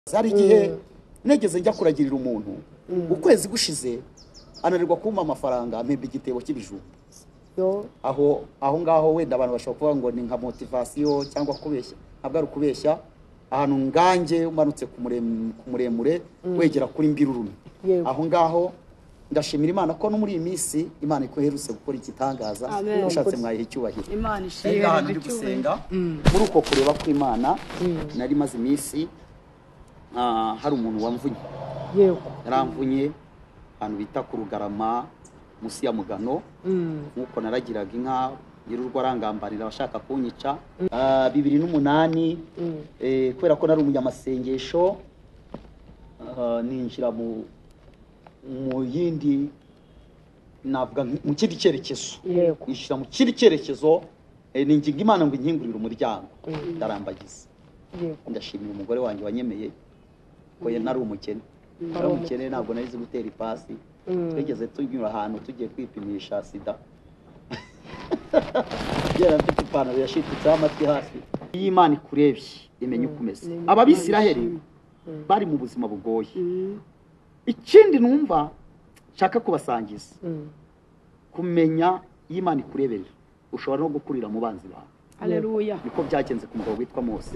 Hari igihe negeze njya kuragirira umuntu ukwezi gushize ananirwa kumpa amafaranga ampemba igitebo cy'ibijumba. Aho ngaho wenda abantu bashobora kuvuga ngo ni nka motivation cyangwa kubeshya, ntabwo ari ukubeshya. Ahantu ngange umanutse ku muremure wegera kuri Mbirurume, aho ngaho ndashimira Imana ko no muri iyi minsi Imana iherutse gukora igitangaza, ushatse mwayiha icyubahiro. Imana ishimwe. Ahantu ndi gusenga muri uko kureba kw'Imana nari maze iminsi hari umuntu wamvunye. Yaramvunye ahantu bita ku Rugarama munsi ya Mugano, nkuko naragiraga inka nyir'urugo arangambanira abashaka kunyica. 2008 kubera ko nari umunyamasengesho ninjira mu yindi, navuga mu kindi cyerekezo, ninjira mu kindi cyerekezo, ninginga Imana ngo inkingurire umuryango, ndarambagiza. Ndashimira umugore wanjye wanyemeye ko nari umukene. Nari umukene, ntabwo nari nzi gutera ipasi. Twigeze tunyura ahantu tugiye kwipimisha sida, yari afite ipantaro yashitutseho amatwi hasi. Iyo Imana ikurebye imenya uko umeze. Ababisiraheli bari mu buzima bugoye. Ikindi numva nshaka kubasangiza, kumenya iyo Imana ikureberera ushobora no gukurira mu banzi bawe. Haleluya. Niko byagenze ku mugabo witwa Mose.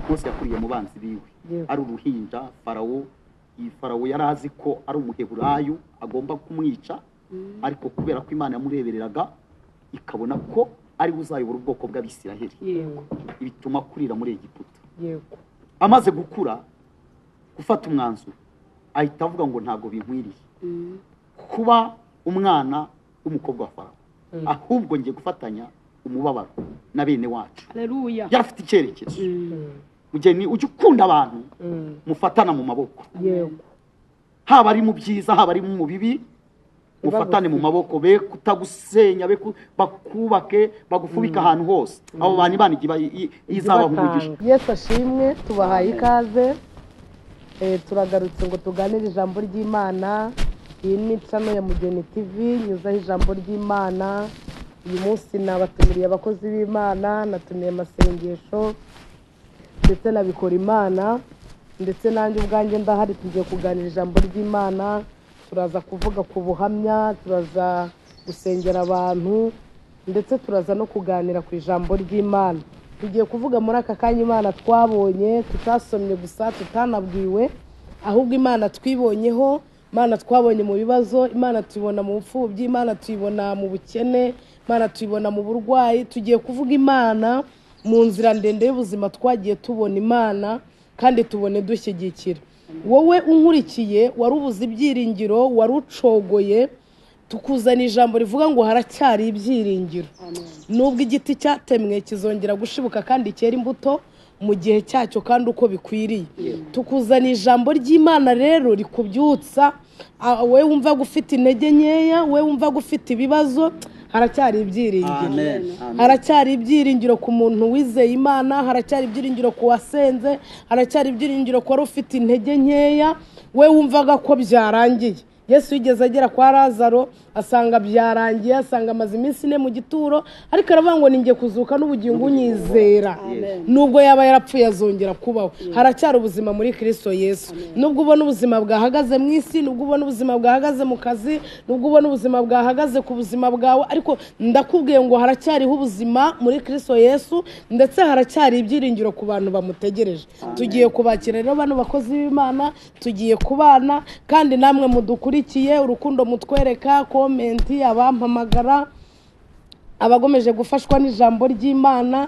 Mose yakuriye mu banzi biwe ari uruhinja. Farawo yari azi ko ari umuheburayo agomba kumwica, ariko kubera ko Imana yamurebereraga ikabona ko ari uzayobora ubwoko bw'Abisiraheli, bituma kurira muri Egiputa. Amaze gukura gufata umwanzuro ahita avuga ngo ntabwo binkwiriye kuba umwana w'umukobwa wa Farawo, ahubwo ngiye gufatanya umubabaro na bene wacu. Haleluya. Yari afite icyerekezo. Mugeni ujya ukunda abantu mufatana mu maboko, haba ari mu byiza haba ari mu bibi, mufatane mu maboko, be kutagusenya, be bakubake, bagufubika ahantu hose. Abo bantu Imana izabaha umugisha. Yesu ashimwe, tubahaye ikaze. Turagarutse ngo tuganire ijambo ry'Imana. Iyi ni channel ya Mugeni TV nyuzaho ijambo ry'Imana. Uyu munsi nabatumiriye abakozi b'Imana, natumiye amasengesho ndetse nabikora Imana, ndetse nanjye ubwanjye ndahari. Tugiye kuganira ijambo ry'Imana, turaza kuvuga ku buhamya, turaza gusengera abantu, ndetse turaza no kuganira ku ijambo ry'Imana. Tugiye kuvuga muri aka kanya Imana twabonye, tutasomye gusa, tutanabwiwe, ahubwo Imana twibonyeho, Imana twabonye mu bibazo, Imana tuyibona mu bupfubyi, Imana tuyibona mu bukene, Imana tuyibona mu burwayi. Tugiye kuvuga Imana mu nzira ndende y'ubuzima twagiye tubona Imana kandi tubone dushyigikira. Wowe unkurikiye wari ubuze ibyiringiro, wari ucogoye, tukuzana ijambo rivuga ngo haracyari ibyiringiro. Nubwo igiti cyatemwe kizongera gushibuka kandi cyera imbuto mu gihe cyacyo kandi uko bikwiriye. Tukuzana ijambo ry'Imana rero rikubyutsa, we wumva gufite intege nkeya, we wumva gufite ibibazo, haracyari ibyiringiro. Haracyari ibyiringiro ku muntu wizeye Imana, haracyari ibyiringiro ku wasenze, haracyari ibyiringiro ku wari ufite intege nkeya, we wumvaga ko byarangiye. Yesu yigeze agera kwa Lazaro asanga byarangiye, asanga amaze iminsi ine mu gituro, ariko aravuga ngo ninjye kuzuka n'ubugingo unyizera, nubwo yaba yarapfuye azongera kubaho. Haracyari ubuzima muri Kristo Yesu. Nubwo ubona ubuzima bwahagaze mu isi, nubwo ubona ubuzima bwahagaze mu kazi, nubwo ubona ubuzima bwahagaze ku buzima bwawe, ariko ndakubwiye ngo haracyariho ubuzima muri Kristo Yesu, ndetse haracyari ibyiringiro ku bantu bamutegereje. Tugiye kubakira rero bano bakozi b'Imana, tugiye kubana kandi namwe mudukurikiye, urukundo mutwereka, komenti, abampamagara, abagomeje gufashwa n'ijambo ry'Imana.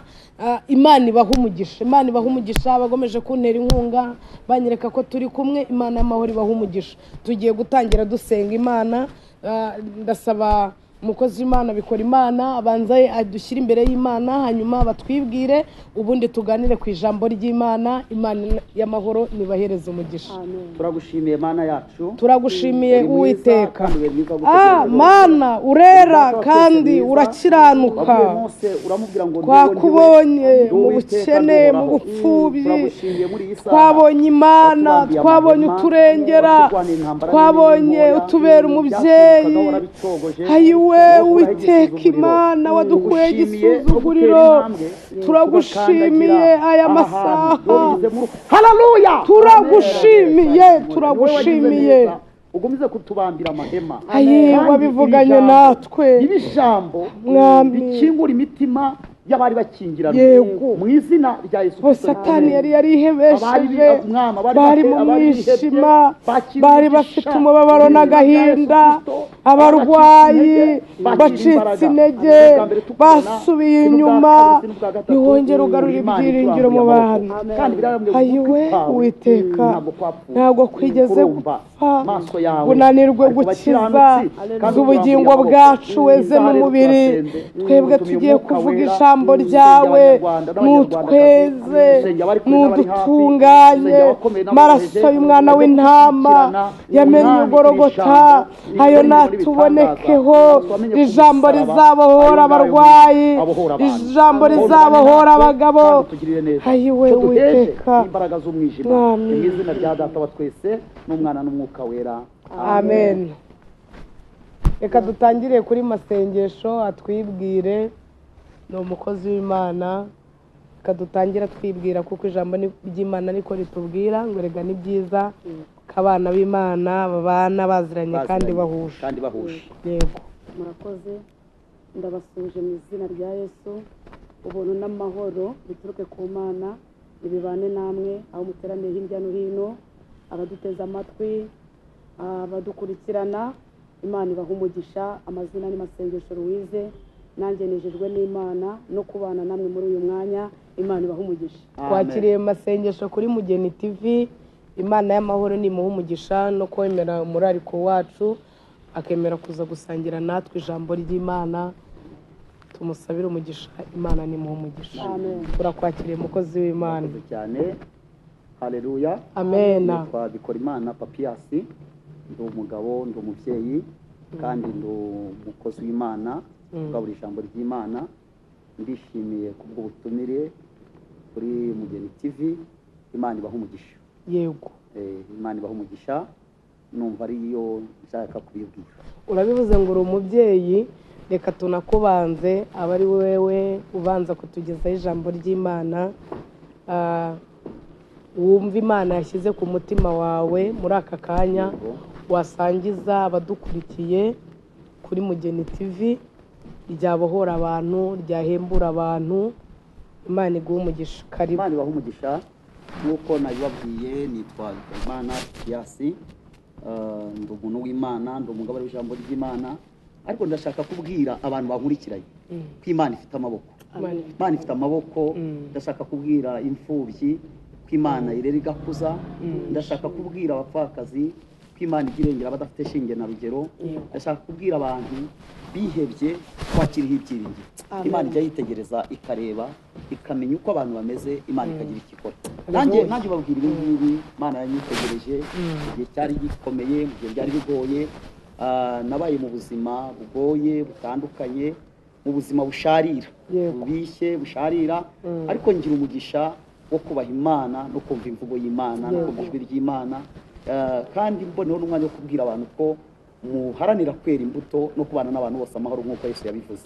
Imana ibaha umugisha, Imana ibaha umugisha, abagomeje kuntera inkunga banyereka ko turi kumwe, Imana y'amahoro ibaha umugisha. Tugiye gutangira dusenga Imana. Ndasaba umukozi w'Imana bikora Imana abanza adushyira imbere y'Imana, hanyuma batwibwire, ubundi tuganire ku ijambo ry'Imana. Imana y'amahoro nibahereze umugisha. Turagushimiye Mana yacu, turagushimiye Uwiteka. Mana urera kandi urakiranuka, twakubonye mu bukene, mu bupfubyi, twabonye Imana, twabonye uturengera, twabonye utubera umubyeyi. Ayiwe Uwiteka Imana wadukuye igisuzuguriro, turagushimiye aya masaha. Haleluya, turagushimiye, turagushimiye. Ugumize kutubambira amahema. Ayi wabivuganye natwe, ibi jambo bikingura imitima y'abari bakingirana mu izina rya Yesu Kristo. Satani yari yarihebesheje, bari mu mwijima, bari bafite umubabaro n'agahinda, abarwayi bacitse intege, basubiye inyuma. Ntiwongere ugarura ibyiringiro mu bantu. Ayiwe Uwiteka, ntabwo kwigeze gupfa, unanirwe gukiza ubugingo bwacu, weze n'umubiri. Twebwe tugiye kuvuga ijambo ryawe, nutweze, nudutunganye. Maraso y'umwana w'intama yamennye Golgotha, ayo natubonekeho. Ijambo rizabohora abarwayi, ijambo rizabohora abagabo. Ayiwe Uwiteka, imbaraga z'umwijima, mu izina rya Data wa twese n'Umwana n'Umwuka Wera, amen. Reka dutangire kuri masengesho atwibwire. Ni umukozi w'Imana. Reka dutangira twibwira, kuko ijambo ry'Imana niko ritubwira ngo erega ni byiza ko abana b'Imana babana baziranye kandi bahuje, kandi bahuje. Yego, murakoze. Ndabasuje mu izina rya Yesu. Ubuntu n'amahoro bituruke ku Mana ibibane namwe aho muteraniye hirya no hino, abaduteze amatwi, abadukurikirana. Imana ibaha umugisha. Amazina ni Masengesho Louise. Nanjye nejejwe n'Imana no kubana namwe muri uyu mwanya. Imana ibaha umugisha. Twakiriye masengesho kuri Mugeni TV. Imana y'amahoro nimuha umugisha no kwemera umurariko wacu, akemera kuza gusangira natwe ijambo ry'Imana. Tumusabire umugisha, Imana nimuha umugisha. Turakwakiriye mukozi w'Imana cyane. Haleluya, amen. Nitwa Bikorimana Papias, ndi umugabo, ndi umubyeyi, kandi ndi umukozi w'Imana, ugabura ijambo ry'Imana. Ndishimiye kubw'ubutumire kuri Mugeni TV. Imana ibaha umugisha. Yego, Imana ibaha umugisha. Numva ariyo nshaka kubibwira. Urabivuze ngo uri umubyeyi, reka tunakubanze aba ari wewe ubanza kutugezaho ijambo ry'Imana. Wumva Imana yashyize ku mutima wawe muri aka kanya, wasangiza abadukurikiye kuri Mugeni TV, ryabohora abantu, ryahembura abantu. Imana iguhe umugisha. Karibu. Imana ibahe umugisha. Nk'uko nabibabwiye, nitwa Bikorimana Papias, ndi umuntu w'Imana, ndi umugabo w'ijambo ry'Imana. Ariko ndashaka kubwira abantu bankurikiranye ko Imana ifite amaboko. Imana ifite amaboko. Ndashaka kubwira imfubyi ko Imana irera igakuza. Ndashaka kubwira abapfakazi ko Imana igirengera abadafite shinge na rugero. Ndashaka kubwira abantu bihebye kwakiriho ibyiringiro. Imana ijya yitegereza, ikareba, ikamenya uko abantu bameze, Imana ikagira icyo ikora. Nanjye babwira ibi ngibi, Imana yanyitegereje igihe cyari gikomeye, mu gihe byari bigoye. Nabaye mu buzima bugoye butandukanye, mu buzima busharira, bubishye, busharira, ariko ngira umugisha wo kubaha Imana no kumva imvugo y'Imana no kumva ijwi ry'Imana. Kandi mboneho n'umwanya wo kubwira abantu ko muharanira kwera imbuto no kubana n'abantu bose amahoro nk'uko Yesu yabivuze.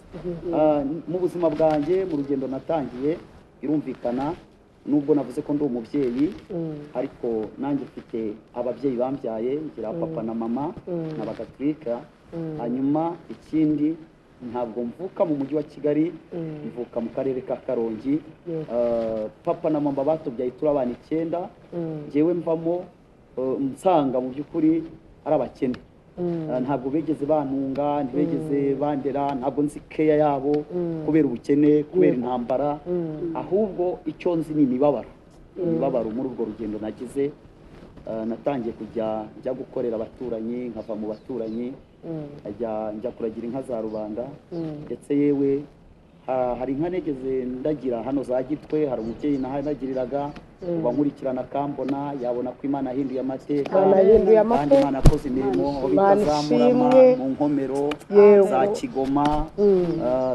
Mu buzima bwanjye, mu rugendo natangiye, birumvikana nubwo navuze ko ndi umubyeyi, ariko nanjye mfite ababyeyi bambyaye, ngira papa na mama n'abagatolika. Hanyuma ikindi, ntabwo mvuka mu mujyi wa Kigali, mvuka mu karere ka Karongi. Papa na mama batubyaye turi abana 9, njyewe mvamo nsanga mu by'ukuri ari abakene. Ntabwo bigeze bantunga, ntibigeze bandera, ntabwo nzi keya yabo kubera ubukene, kubera intambara. Ahubwo icyo nzi ni imibabaro, imibabaro muri urwo rugendo nagize. Natangiye kujya njya gukorera abaturanyi, nkava mu baturanyi njya kuragira inka za rubanda. Ndetse yewe hari inka negeze ndagira hano za Gitwe, hari umubyeyi nahanagiriraga, uba nkurikirana akambona, yabona ko Imana yahinduye amateka, kandi Imana yakoze imirimo, aho bita za Murama, mu Nkomero, za Kigoma,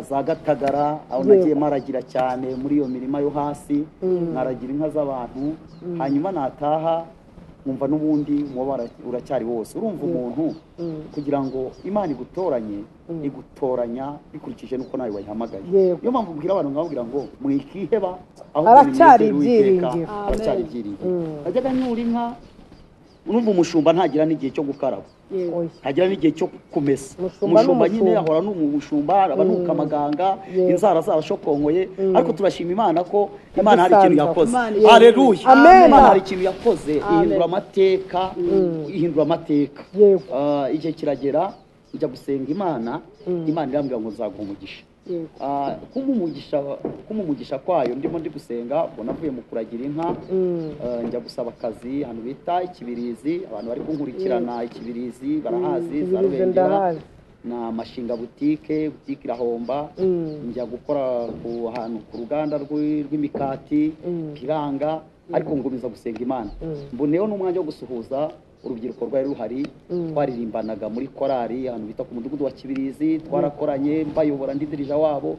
za Gatagara, aho nagiye maragira cyane muri iyo mirima yo hasi, naragira inka z'abantu. Hanyuma nataha Nkumva n'ubundi umubabaro uracyari wose. Urumva umuntu kugira ngo Imana igutoranye, igutoranya bikurikije n'uko nawe wayihamagaye. Niyo mpamvu mbwira abantu nkababwira ngo mwikiheba, ahubwo Haracyari nimwegere Uwiteka, ibyiringiro. haracyari ibyiringiro. Najyaga nyura inka, urumva umushumba ntagira n'igihe cyo gukaraba, Oya. ntagira n'igihe cyo kumesa. Umushumba Umushumba nyine n'umushumba. ahora ni umushumba, aba nuka amaganga, Yego. inzara zarashokonkoye, ariko turashima Imana ko Imana hari ikintu Yadusanze. yakoze. Imana ishimwe. Haleluya. Amen. Imana hari ikintu yakoze, ihindura amateka, ihindura amateka. Yego. Igihe kiragera njya gusenga Imana, Imana irambwira ngo nzaguha umugisha. Yego. Kumpa umugisha kwayo, ndimo ndi gusenga, ubwo navuye mu kuragira inka, njya gusaba akazi ahantu bita Ikibirizi. Abantu bari kunkurikirana Ikibirizi barahazi, za Ikibirizi Rubengera ndahazi. na Mashinga butike, butike irahomba. Njya gukora ku hantu ku ruganda rw'imikati piranga, ariko ngomeza gusenga Imana. Mboneyeho n'umwanya wo gusuhuza urubyiruko rwari ruhari, twaririmbanaga muri korari ahantu bita ku mudugudu wa Kibirizi, twarakoranye, mbayobora, ndi dirija wabo.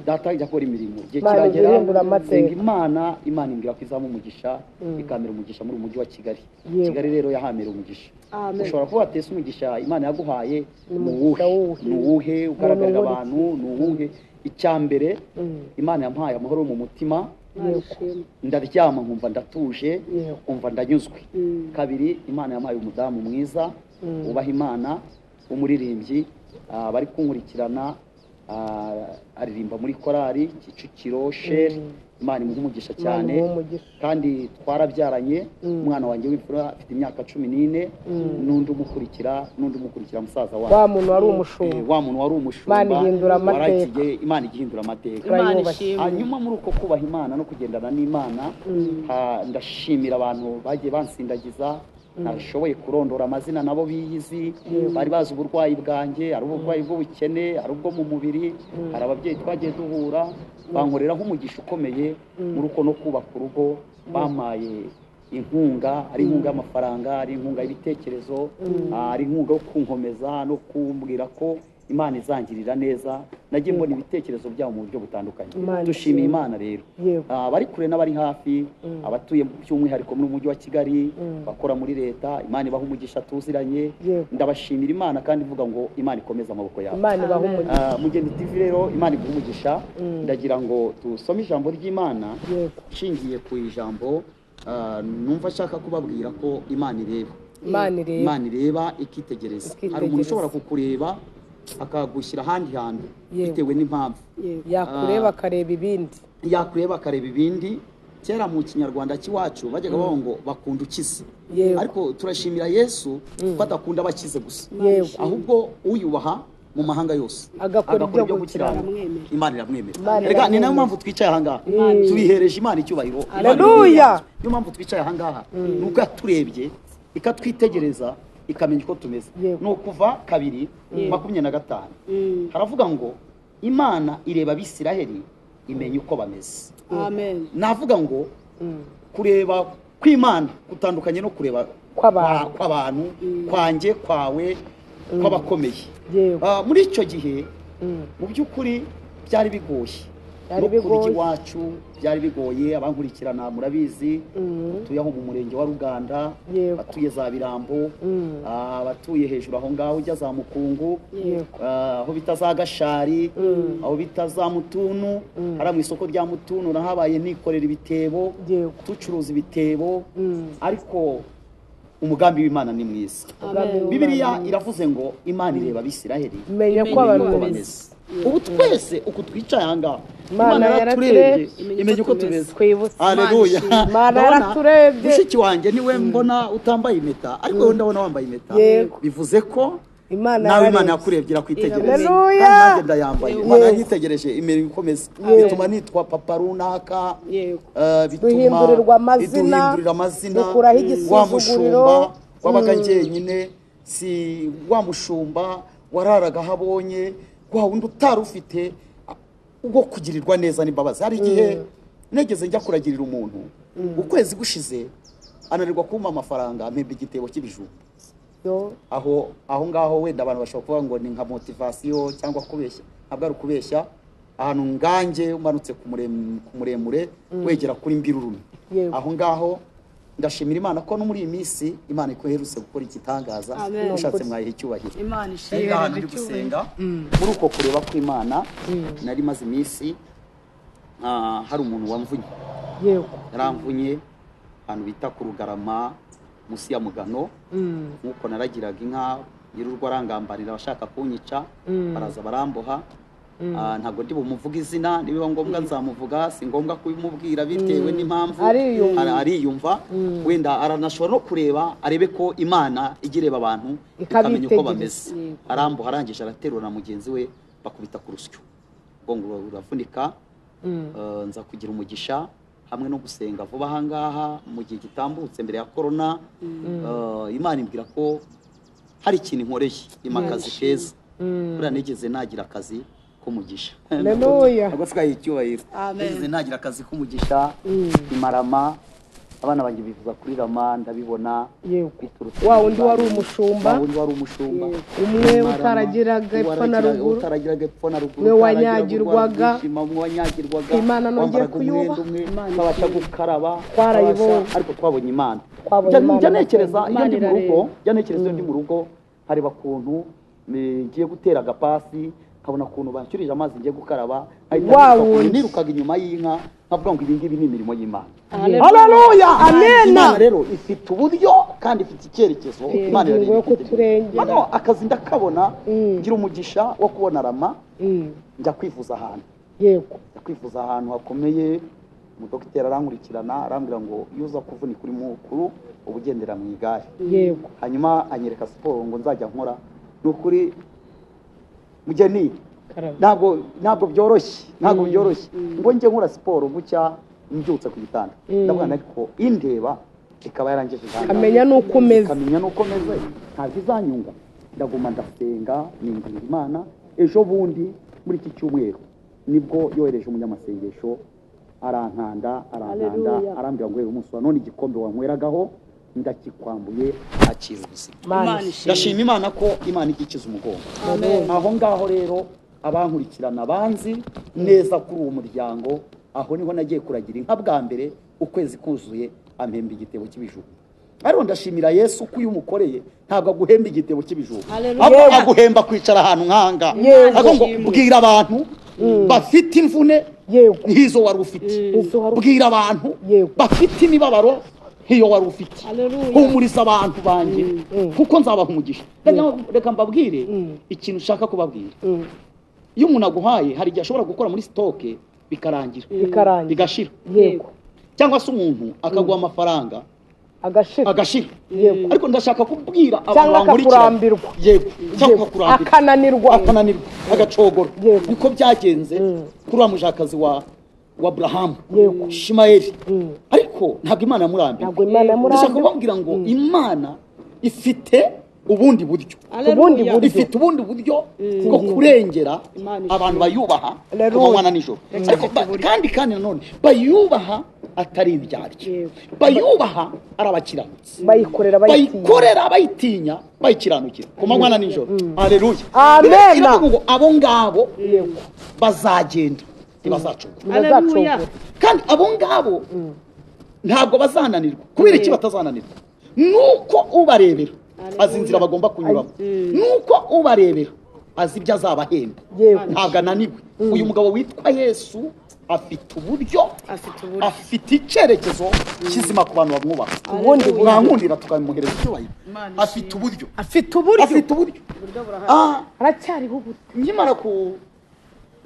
Data ajya akora imirimo, igihe Imana kiragera ihindura amateka. nsenga Imana, Imana imbwira ko izampa umugisha, ikampera umugisha muri uyu mujyi wa Kigali. Yego. Kigali rero yahampera umugisha. Amen. Ushobora kuba watese umugisha Imana yaguhaye Ni ni umugisha uwuhe? wuhe? Ni uwuhe ugaragarira Ni uwuhe? abantu? Ni uwuhe? Icya mbere, Imana yampaye amahoro mu mutima, Imana ishimwe. ndaryama nkumva ndatuje, Yego. nkumva ndanyuzwe. Kabiri, Imana yampaye umudamu mwiza wubaha Imana, w'umuririmbyi, bari kunkurikirana, aririmba muri korari Kicukiro Sheri. Imana imuha umugisha Imana cyane. imuhe umugisha. Kandi twarabyaranye, umwana wanjye w'imfura afite imyaka 14, n'undi umukurikira, n'undi umukurikira musaza wanjye. Wa muntu wari umushumba. Wa muntu wari umushumba. Imana ihindura amateka. Waragiye, Imana igihindura amateka. Imana Turayubaha. ishimwe. Hanyuma muri uko kubaha Imana no kugendana n'Imana, ndashimira abantu bagiye bansindagiza, ntashoboye kurondora amazina, nabo biyizi, bari bazi uburwayi bwanjye, ari uburwayi bw'ubukene, ari ubwo mu mubiri. Hari ababyeyi twagiye duhura bankoreraho umugisha ukomeye muri uko no kubaka urugo, bampaye inkunga, ari inkunga y'amafaranga, ari inkunga y'ibitekerezo, ari inkunga yo kunkomeza no kumbwira ko Imana izangirira neza. Nagiye mbona ibitekerezo byabo mu buryo butandukanye. Imana Dushimiye ishimwe. Imana rero. Yego. Abari kure n'abari hafi, abatuye by'umwihariko muri mujyi wa Kigali, bakora muri leta, Imana ibaha umugisha, tuziranye. Yego. Ndabashimira Imana kandi ivuga ngo Imana ikomeze amaboko yabo. Imana ibahe Amen. umugisha. Mugeni TV rero, Imana iguhe umugisha. Ndagira ngo tusome ijambo ry'Imana, Yego. nshingiye ku ijambo, numva ashaka kubabwira ko Imana ireba. Imana ireba. Imana ireba ikitegereza. Ikitegereza. Hari umuntu ushobora kukureba akagushyira ahandi hantu Yego. bitewe n'impamvu. Yego. Yakureba akareba ibindi. Yakureba akareba ibindi. Kera mu Kinyarwanda cy'iwacu bajyaga bavuga ngo bakunda ukize. Yego. Ariko turashimira Yesu ko adakunda abakize gusa, Yego. ahubwo uyubaha mu mahanga yose Agakora ibyo gukiranuka, Iramwemera. Imana iramwemera. Imana Erega ni nayo iramwemera. mpamvu twicaye ahangaha, Imana tubihereje Imana icyubahiro. Imana Haleluya. iramwemera. Niyo mpamvu twicaye ahangaha, ni uko yaturebye ikatwitegereza ikamenya uko tumeze. Yego. Ni ukuva 2:25, haravuga ngo Imana ireba Abisiraheli imenya uko bameze. Amen. Navuga ngo kureba kw'Imana gutandukanye no kureba Kw'abantu. Kw'abantu, kwanjye, kwawe, kw'abakomeye. Yego. Muri icyo gihe mu by'ukuri byari bigoye. Byari No kurya bigoye. iwacu byari bigoye. Abankurikirana murabizi, batuye aho mu murenge wa Ruganda, Yego. batuye za Birambo, abatuye hejuru aho ngaho ujya za Mukungu, Yego. Aho bita za Gashari, aho bita za Mutunu, hariya mu isoko rya Mutunu nahabaye nikorera ibitebo, Yego. tucuruza ibitebo, ariko umugambi w'Imana ni mwiza. Amen. Bibiliya iravuze ngo Imana ireba Abisiraheli Imenya ko imenya abantu uko bameze. bameze. Ubu twese uku twicaye ahangaha, Imana Imana yaraturebye imenya uko tumeze. Twibutse. Haleluya. Imana Ndabona yaraturebye. Mushiki wanjye niwe mbona utambaye impeta, ariko wowe ndabona wambaye impeta. Yego. Bivuze ko Imana nawe Imana yararebye. yakurebye irakwitegereza. Haleluya. Kandi nanjye ndayambaye. Yego. Imana yanyitegereje imera ikomeza. Yego. Bituma nitwa papa runaka. Yego. Bituma Duhindurirwa amazina, iduhindurira amazina. dukuraho Wa igisuzuguriro. mushumba wabaga njyenyine, si wa mushumba wararaga aho abonye, wa wundi utari ufite ubwo kugirirwa neza n'imbabazi. Hari igihe negeze njya kuragirira umuntu, ukwezi gushize ananirwa kumpa amafaranga, ampemba igitebo cy'ibijumba. Yo. Aho ngaho wenda abantu bashobora kuvuga ngo ni nka motivasiyo cyangwa kubeshya. Ntabwo ari ukubeshya. Ahantu ngange umanutse ku muremure wegera kuri Mbirurume, Yego. aho ngaho Ndashimira Imana ko no muri iyi minsi Imana iherutse gukora igitangaza. Ushatse mwayiha icyubahiro. Imana ishimwe. Ahantu ndi gusenga muri uko kureba kw'Imana, nari maze iminsi hari umuntu wamvunye. Yego. Yaramvunye ahantu bita ku Rugarama munsi ya Mugano. Nk'uko naragiraga inka, nyir'urugo arangambanira abashaka kunyica, baraza baramboha. Ntabwo ndi bumuvuga izina, nibiba ngombwa nzamuvuga, si ngombwa kubimubwira bitewe n'impamvu. Ariyumva wenda aranashobora no kureba arebe ko Imana ijya ireba abantu ikamenya uko bameze. Aramboha, arangije araterura na mugenzi we bakubita ku rusyo, ubwonko buravunika. Nza kugira umugisha hamwe no gusenga vuba aha ngaha mu gihe gitambutse mbere ya corona. Imana imbwira ko hari ikintu inkoreye, impa akazi keza. Buriya nigeze nagira akazi k'umugisha. Haleluya. Ntabwo twaye icyubahiro. Nigeze nagira akazi k'umugisha, imarama, abana banjye bivuza kuri rama, ndabibona. Biturutse wa wundi wari umushumba, umwe utaragiraga epfo na ruguru, umwe wanyagirwaga, Imana nongeye kuyubaha, babasha gukaraba, ariko twabonye Imana. Njya ntekereza iyo ndi mu rugo, njya ntekereza iyo ndi mu rugo nkareba ukuntu ngiye gutera agapasi, nkabona ukuntu banshyurije amazi ngiye gukaraba, nirukaga inyuma y'inka nkavuga ngo ibi ngibi ni imirimo y'Imana. Haleluya. Amen. Imana rero ifite uburyo kandi ifite icyerekezo. Imana Ingingo yo kuturengera. Hano akazi ndakabona, ngira umugisha wo kubona rama, njya kwivuza ahantu. Yego. Njya kwivuza ahantu hakomeye, umudogiteri arankurikirana, arambwira ngo iyo uza kuvunika uri mukuru uba ugendera mu igare. Yego. Hanyuma anyereka siporo ngo nzajya nkora. Ni ukuri mugeni, ntabwo byoroshye, ntabwo byoroshye ngo njye nkora siporo gucya mbyutse ku gitanda. Ndavuga ariko indeba ikaba yarangejeje ahangaha. Kamenya nuko umeze. Kamenya nuko meze, ntabwo izanyunga. Ndaguma ndasenga, ninginga Imana. Ejo bundi muri iki cyumweru nibwo yohereje umunyamasengesho, arankanda, arankanda, arambwira ngo umunsi wa none igikombe wankweragaho ndakikwambuye, akira ubuzima. Ndashima Imana ko Imana igikiza umugongo. Aho ngaho rero abankurikirana banzi neza kuri uwo muryango, aho niho nagiye kuragira inka bwa mbere, ukwezi kuzuye ampemba igitebo cy'ibijumba. Ariko ndashimira Yesu ko iyo umukoreye ntabwo aguhemba igitebo cy'ibijumba, ahubwo aguhemba kwicara ahantu nk'aha. Ahubwo ngo bwira abantu bafite imvune nk'izo wari ufite, bwira abantu bafite imibabaro nk'iyo wari ufite, humuriza abantu banjye kuko nzabaha umugisha. Reka mbabwire ikintu ushaka kubabwira. Iyo umuntu aguhaye hari igihe ashobora gukora muri sitoke bikarangira, bigashira. Cyangwa se umuntu akaguha amafaranga agashira. Ariko ndashaka kubwira abantu bankurikirana, yego, cyangwa akakurambirwa, akananirwa, agacogora. Niko byagenze kuri wa mujakazi wa Abrahamu, Shimayeli. Ariko ntabwo Imana yamurambiwe. Ndashaka kubabwira ngo Imana ifite ubundi buryo, ifite ubundi buryo bwo kurengera abantu bayubaha ku manywa na nijoro. Kandi kandi nanone bayubaha atari indyarya, bayubaha ari abakiranutsi, bayikorera bayitinya, bayikiranukira ku manywa na nijoro. Haleluya. Amen. Ngo abo ngabo bazagenda ntibazacogora, kandi abo ngabo ntabwo bazananirwa. Kubera iki batazananirwa? Nuko ubarebera azi inzira bagomba kunyuramo, nuko ubarebera azi ibyo azabahemba, ntabwo ananiwe. Uyu mugabo witwa Yesu afite uburyo, afite icyerekezo kizima ku bantu bamwubaha. Mwankundira tukamuhereza icyubahiro. Afite uburyo, afite uburyo, afite uburyo. Aracyariho uburyo. Nkimara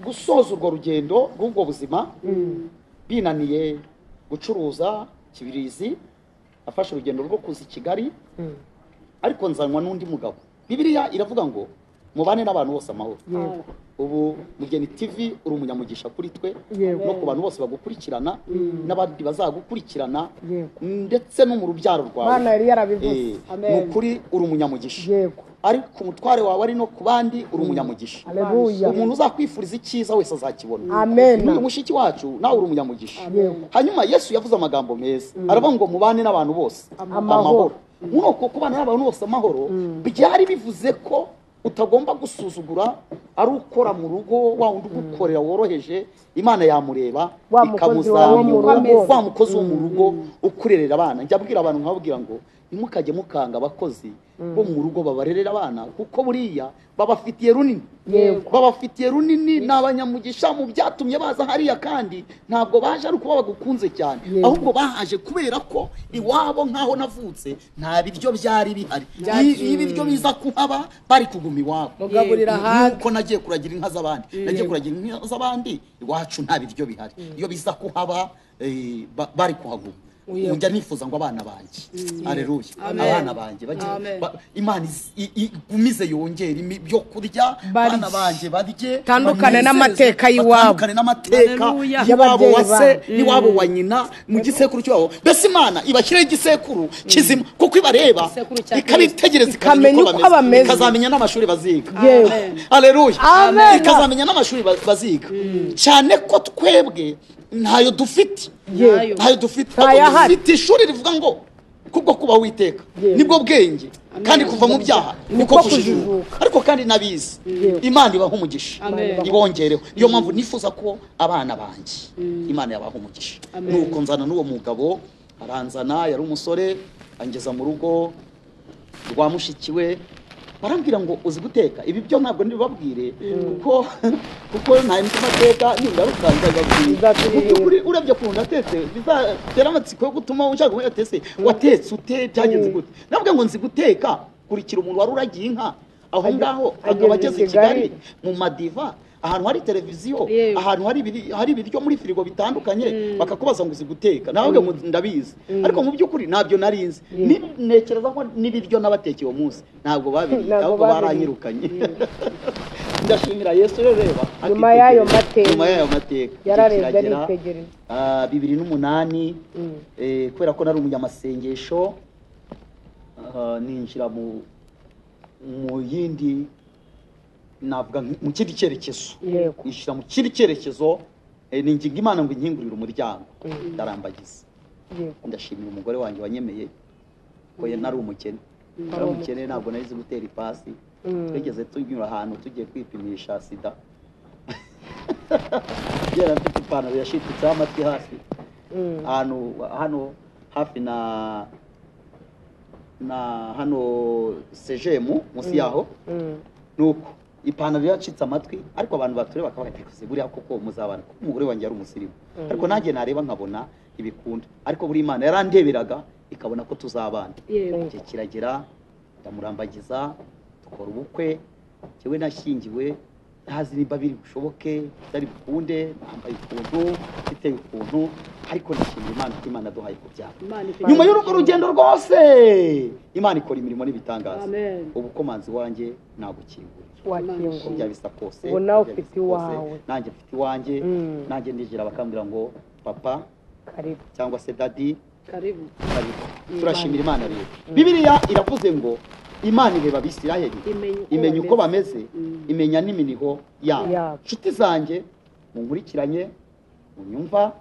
gusoza urwo rugendo rw'ubwo buzima, binaniye gucuruza Kibirizi, afashe urugendo rwo kuza i Kigali, ariko nzanwa n'undi mugabo. Bibiliya iravuga ngo mubane n'abantu bose amahoro. Ubu Mugeni TV uri umunyamugisha kuri twe no ku bantu bose bagukurikirana n'abandi bazagukurikirana, ndetse no mu rubyaro rwawe. Imana yari yarabivuze. Ni ukuri uri umunyamugisha. Ariko umutware wawe ari no ku bandi uri umunyamugisha. Umuntu uzakwifuriza icyiza wese azakibona. Amen. N'uyu mushiki wacu nawe uri umunyamugisha. Hanyuma Yesu yavuze amagambo meza, aravuga ngo mubane n'abantu bose amahoro. Muri uko kubana n'abantu bose amahoro byari bivuze ko utagomba gusuzugura, ari ukora mu rugo, wa wundi ugukorera woroheje, Imana yamureba ikamuzamura, wa mukozi wo mu rugo ukurerera abana. Njya abwira abantu nkababwira ngo ntimukajye mukanga abakozi bo mu rugo babarerera abana, kuko buriya babafitiye runini, babafitiye runini, ni abanyamugisha mu byatumye baza hariya, kandi ntabwo baje ari ukuba bagukunze cyane, ahubwo bahaje kubera ko iwabo nkaho navutse nta biryo byari bihari. Ibiryo biza kuhaba bari kuguma iwabo. Nuko nagiye kuragira inka z'abandi, nagiye kuragira inka z'abandi, iwacu nta biryo bihari. Iyo biza kuhaba bari kuhaguma. Njya nifuza ngo abana banjye, haleluya, abana banjye Imana igumize yongera ibyo kurya, abana banjye barye, tandukane n'amateka y'iwabo, tandukane n'amateka y'iwabo wa se n'iwabo wa nyina, mu gisekuru cyabo. Mbese Imana ibashyiraho igisekuru kizima, kuko ibareba ikabitegereza, ikamenya uko bameze, ikazamenya n'amashuri baziga. Haleluya, ikazamenya n'amashuri baziga, cyane ko twebwe ntayo dufite, ntayo dufite. Dufite ishuri rivuga ngo kubwo kuba witeka nibwo bwenge, kandi kuva mu byaha niko kujijuka. Ariko kandi nabizi Imana ibaha umugisha, ibongereho. Niyo mpamvu nifuza ko abana banjye Imana yabaha umugisha. Nuko nzana n'uwo mugabo, aranzana, yari umusore, angeza mu rugo rwa mushiki we, barambwira ngo uzi guteka. Ibi byo ntabwo ndibabwire kuko nta mateka ningaruka nzababwira. Mu urebye ukuntu natetse bizatera amatsiko yo gutuma ushaka kumenya atese watetse ute, byagenze gute. Nabwo ngo nzi guteka, kurikira umuntu wari uragiye inka aho ngaho akaba ageze i Kigali mu madiva, ahantu hari televiziyo, ahantu hari ibiryo muri firigo bitandukanye, bakakubaza ngo uzi guteka. Nawe ngo ndabizi, ariko mu by'ukuri ntabyo narinzi. Ntekereza ko n'ibiryo nabatekeye uwo munsi ntabwo babiriye, ahubwo baranyirukanye. Ndashimira Yesu rero. Reba nyuma y'ayo mateka, nyuma y'ayo mateka yararebye aritegereza. 2008 kubera ko nari umunyamasengesho, ninjira mu yindi, navuga mu kindi cyerekezo, nishyira mu kindi cyerekezo, ninginga Imana ngo inkingurire umuryango, ndarambagiza. Ndashimira umugore wanjye wanyemeye, ko nari umukene, nari umukene, ntabwo nari nzi gutera ipasi. Twigeze tunyura ahantu tugiye kwipimisha sida, yari afite ipantaro yashitutseho amatwi hasi, ahantu hano hafi na hano sejemu munsi yaho. Nuko ipantaro yacitse amatwi, ariko abantu bature bakavuga ati buriya koko muzabana, kuko umugore wanjye yari umusirimu, ariko nanjye nareba nkabona ibikunda. Ariko buri Imana yarandeberaga ikabona ko tuzabana. Igihe kiragera ndamurambagiza, dukora ubukwe. Njyewe nashyingiwe ntazi nimba biri bushoboke, bitari bukunde, nambaye ukuntu, biteye ukuntu, ariko ndashimira Imana ko Imana duhaye kubyara. Nyuma y'urwo rugendo rwose Imana ikora imirimo n'ibitangaza. Ubukomanzi wanjye nagukingurira, byaba bisa kose, ubu nawe ufite iwawe, nanjye mfite iwanjye, nanjye ndinjira bakambwira ngo papa karibu, cyangwa se dadi karibu. Turashimira Imana rero. Bibiliya iravuze ngo Imana ireba Abisirayeli, imenya uko bameze, imenya n'iminiho yabo. Nshuti zanjye munkurikiranye, munyumva,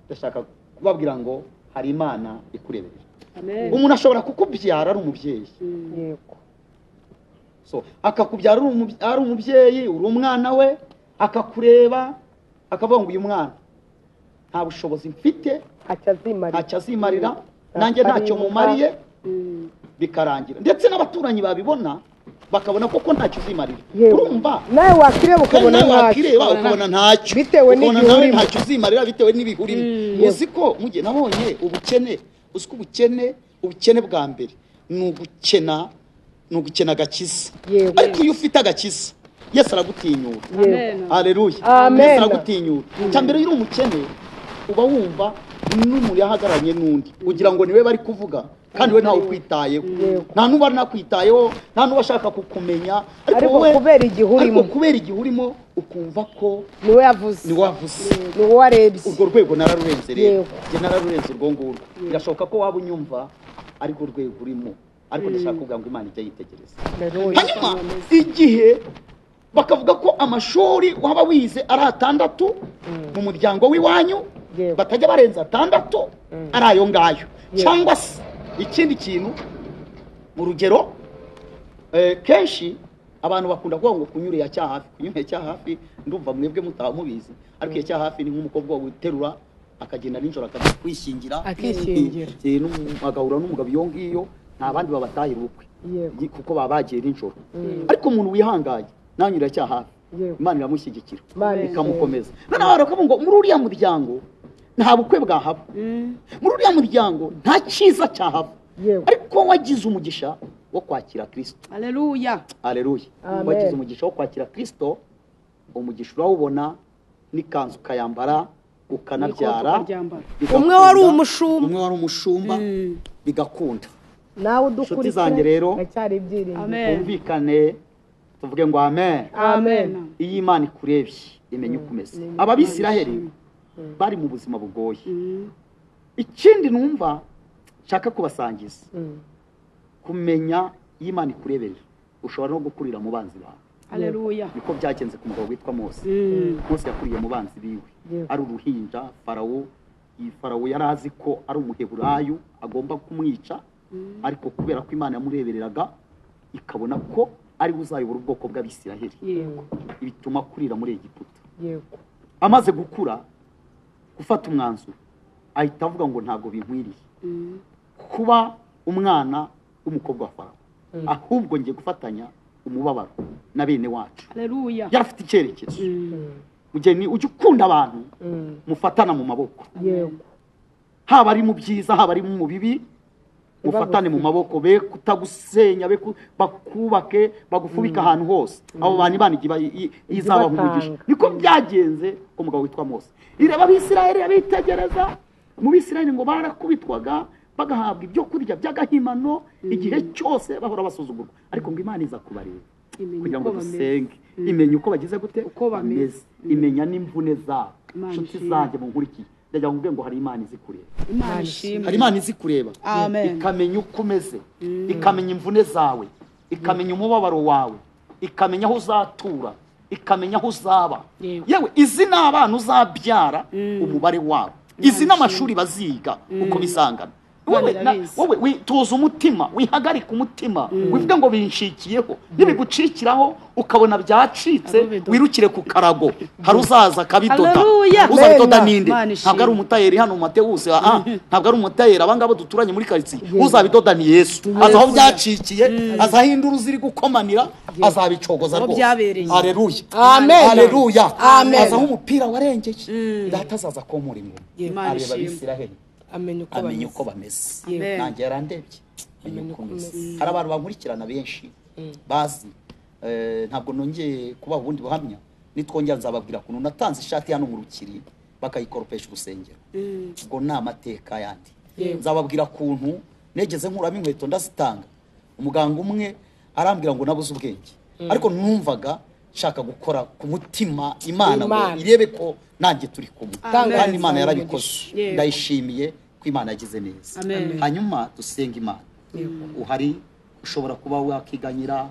ndashaka kubabwira ngo hari Imana ikureberera. Umuntu ashobora kukubyara ari umubyeyi, so akakubyara ari umubyeyi, uri umwana we, akakureba akavuga ngo uyu mwana nta bushobozi mfite, ntacyo azimarira, nanjye ntacyo mumariye, bikarangira. Ndetse n'abaturanyi babibona bakabona koko ntacyo uzimarira. Urumva nawe wakireba ukabona ntacyo, bitewe n'igihe urimo, ntacyo uzimarira bitewe n'ibihe urimo. Uzi ko mugihe nabonye ubukene, uzi ko ubukene bwa mbere ni ugukena, ni ugukena agakiza. Ariko iyo ufite agakiza Yesu aragutinyura. Haleluya, Yesu aragutinyura. Cya mbere iyo uri umukene uba wumva n'umuntu yahagararanye n'undi, ugira ngo niwe bari kuvuga, kandi we ntawe ukwitayeho, nta n'uba nakwitayeho, nta n'uba ashaka kukumenya, ariko kubera igihe urimo ukumva ko niwe yavuze, niwe warebye. Urwo rwego nararurenze rero, njye nararurenze urwo ngurwo. Birashoboka ko waba unyumva ariko urwego urimo, ariko ndashaka kuvuga ngo Imana ijya yitegereza. Hanyuma igihe bakavuga ko amashuri waba wize ari 6 mu muryango w'iwanyu, batajya barenza 6, ari ayo ngayo. Cyangwa se ikindi kintu, mu rugero kenshi Abantu bakunda kuvuga ngo kunyura ya cyahafi, kunyura ya cyahafi ndumva mwebwe mutaba mubizi, ariko iya cyahafi ni nk'umukobwa witerura akagenda nijoro akajya kwishingira, Akishingira. Agahura n'umugabo iyo ngiyo, nta bandi babatahira ubukwe Yego. kuko baba bagiye nijoro. Ariko umuntu wihangaye nanyura cyahafi, Yego. Imana iramushyigikira Imana ikamukomeza. Noneho baravuga ngo muri uriya muryango nta bukwe bwahaba, muri uriya muryango nta cyiza cyahaba, Yego. ariko wagize umugisha wo kwakira Kristo. Haleluya. Haleluya. Amen. Wagize umugisha wo kwakira Kristo, umugisha urawubona, n'ikanzu ukayambara, ukanabyara, N'ikote ukaryambara. bigakunda. Umwe wari umushumba. Umwe wari umushumba, bigakunda. Nawe Inshuti udukurikira zanjye rero, ndacyari ibyiringiro. Amen. Twumvikane tuvuge ngo amen. Amen. Iyo Imana ikurebye imenya uko umeze. Ababisiraheli bari mu buzima bugoye. Ikindi numva nshaka kubasangiza, kumenya iyo Imana ikureberera ushobora no gukurira mu banzi bawe. Haleluya. Niko byagenze ku mugabo witwa Mose. Mose yakuriye mu banzi biwe, ari uruhinja. Farawo yari azi ko ari umuheburayo agomba kumwica, ariko kubera ko Imana yamurebereraga ikabona ko ari we uzayobora ubwoko bw'Abisiraheli, Yego. bituma akurira muri Egiputa. Yego. Amaze gukura, gufata umwanzuro, ahita avuga ngo ntabwo binkwiriye kuba umwana w'umukobwa wa Farawo, ahubwo ngiye gufatanya umubabaro na bene wacu. Haleluya. Yari afite icyerekezo. Mugeni, ujya ukunda abantu mufatana mu maboko, Yego. haba ari mu byiza, haba ari mu bibi, mufatane mu maboko, be kutagusenya, be bakubake, bagufubike ahantu hose. Abo bantu Imana igiye izabaha umugisha. Ibatanga. Niko byagenze ku mugabo witwa Mose. Ireba Abisirayeli, abitegereza. Mu Bisirayeli ngo barakubitwaga, bagahabwa ibyo kurya by'agahimano, igihe cyose bahora basuzugurwa, ariko ngo Imana iza kubareba Imenya kugira ngo uko bameze. dusenge, imenya uko bagize gute, Uko bameze. imenya n'imvune zabo. Imana Inshuti ishimwe. zanjye munkurikiye, ndagira ngo mvuge ngo hari Imana izi kureba. Imana ishimwe. Hari Imana izi kureba, Amen. ikamenya uko umeze, ikamenya imvune zawe, ikamenya umubabaro wawe, ikamenya aho uzatura, ikamenya aho uzaba. Yego. Yewe, izi ni abana uzabyara, umubare wabo, izi n'amashuri baziga uko bizangana. Imana Wowe irabizi. wowe tuza umutima, wihagarike umutima, wivuge ngo binshikiyeho. Nibigucikiraho ukabona byacitse, Arubidoda. wirukire ku karago, hari uzaza akabidoda. Haleluya. Uzabidoda Amen. ninde? Imana ishimwe. Ntabwo ari umutayeri hano mu Matewusi, ntabwo ari umutayeri, abangaba duturanye muri karitsiye. Uzabidoda ni Yesu. Aza aho byacikiye, aza aho induru ziri gukomanira, azabicogoza Aho rwose. byabereye. Haleluya. Amen. Haleluya. Amen. Aza aho umupira warengeye, data azaza komora ingoma. Imana Areba ishimwe. Abisiraheli, Amenya uko amenya bameze. uko bameze. Amen. Nanjye yarandebye, amenya uko meze. Hari abantu bankurikirana benshi bazi, ntabwo nongeye kubaha ubundi buhamya. Nitwongera nzababwira ukuntu natanze ishati hano mu Rukiri bakayikoropesha urusengero. Ubwo ni amateka yandi. Nzababwira ukuntu negeze nkuramo inkweto ndazitanga, umuganga umwe arambwira ngo nabuze ubwenge, ariko numvaga nshaka gukora ku mutima Imana ngo Imana. irebe ko nanjye turi kumwe. Tanga Kandi Imana Imana yarabikoze. Yego. Ndayishimiye ko Imana yagize neza. Amen. Hanyuma dusenga Imana. Uhari ushobora kuba wakiganyira,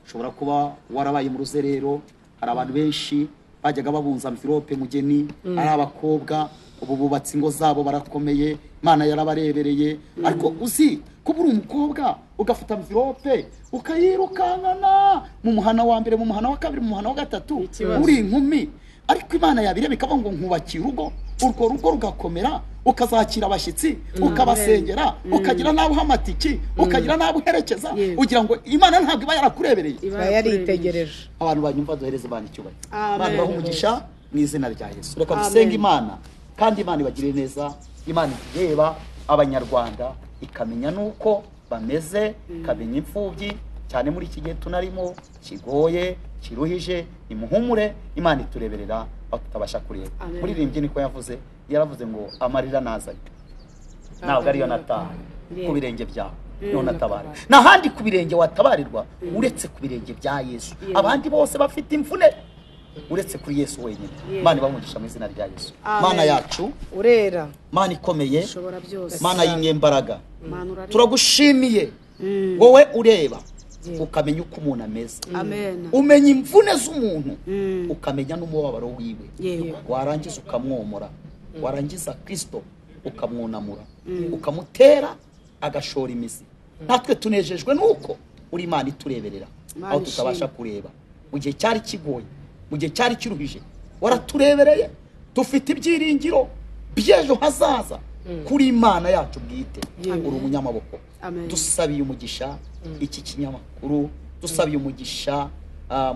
ushobora kuba warabaye mu ruzerero. Hari abantu benshi bajyaga babunza amvirope, mugeni, ari abakobwa, ubu bubatse ingo zabo, barakomeye, Imana yarabarebereye. Ariko uzi kuba uri umukobwa ugafata amvirope ukayirukankana mu muhana wa mbere, mu muhana wa kabiri, mu muhana wa gatatu, Ikibazo. uri inkumi, ariko Imana yabireba ikavuga ngo nkubakiye urugo, urwo rugo rugakomera, ukazakira abashyitsi, ukabasengera, ukagira n'abo uha amatiki, ukagira n'abo uherekeza, Yego. ugira ngo Imana ntabwo iba yarakurebereye? Iba yaritegereje. Abantu banyumva, duhereze Imana icyubahiro. Amen. Imana ibahe umugisha mu izina rya Yesu. Reka Amen. dusenge Imana, kandi Imana ibagirire neza. Imana ireba Abanyarwanda ikamenya n'uko bameze, ikamenya imfubyi cyane muri iki gihe tunarimo kigoye, kiruhije. Nimuhumure, Imana itureberera aho tutabasha kureba. Amen. Muririmbyi niko yavuze, yaravuze ngo amarira nazanye ntabwo ariyo nataha ku birenge byawe, none atabara n'ahandi ku birenge watabarirwa uretse ku birenge bya Yesu. Abandi bose bafite imvune uretse kuri Yesu wenyine. Imana ibamugisha mu izina rya Yesu. Amen. Mana yacu, Urera. Mana ikomeye, Ushobora byose. Mana y'inyembaraga, Mana urareba. turagushimiye wowe ureba ukamenya uko umuntu ameze. Amen. Umenya imvune z'umuntu, ukamenya n'umubabaro wiwe. Yego. Warangiza ukamwomora, warangiza Kristo ukamwunamura, ukamutera agashora imizi. Natwe tunejejwe nuko uri Imana itureberera. Imana aho tutabasha ishimwe. Kureba mu gihe cyari kigoye, mu gihe cyari kiruhije, waraturebereye. Dufite ibyiringiro by'ejo hazaza kuri Imana yacu bwite. Uri umunyamaboko. Amen. Dusabiye umugisha iki kinyamakuru, dusabiye umugisha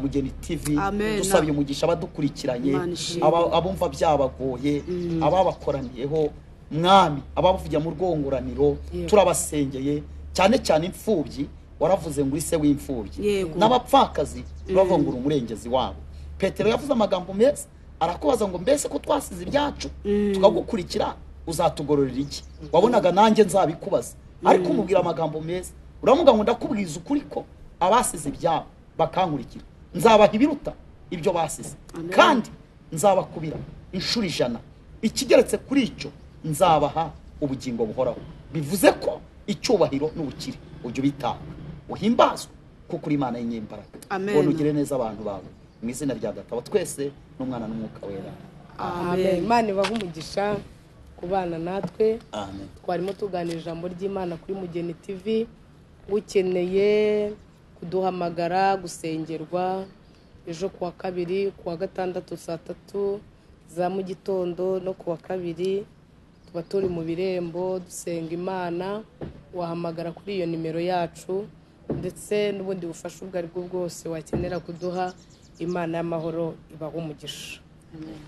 Mugeni TV, Amen. dusabiye umugisha abadukurikiranye, Imana ishimwe. abumva byabagoye, ababakoraniyeho mwami, abavugira mu rwongoraniro. Turabasengeye cyane cyane imfubyi. Waravuze ngo uri se w'imfubyi n'abapfakazi, uravuga ngo uri umurengezi wabo. Petero yavuze amagambo meza, arakubaza ngo: "Mbese ko twasize ibyacu tukagukurikira, uzatugororera iki?" Wabonaga nanjye nzabikubaza, ariko umubwira amagambo meza, uramuga ngo: "Ndakubwiza ukuri ko abasize ibyabo bakankurikira nzabaha ibiruta ibyo basize, Amen. kandi nzabakubira inshuro 100. Ikigeretse kuri icyo, nzabaha ubugingo buhoraho." Bivuze ko icyubahiro n'ubukire ujya ubitanga, uhimbazwe, kuko uri Imana y'inyembaraga. Amen. Ubona ugire neza abantu bawe, mu izina rya Data wa twese n'Umwana n'Umwuka Wera. Amen. Imana ibahe umugisha kubana natwe. Amen. Twarimo tuganira ijambo ry'Imana kuri Mugeni TV. Ukeneye kuduhamagara, gusengerwa, ejo kuwa kabiri, kuwa gatandatu saa 3 za mu gitondo no kuwa kabiri tuba turi mu birembo dusenga Imana. Wahamagara kuri iyo nimero yacu, ndetse n'ubundi bufasha ubwo ari bwo bwose wakenera kuduha. Imana y'amahoro ibahe umugisha. Amen.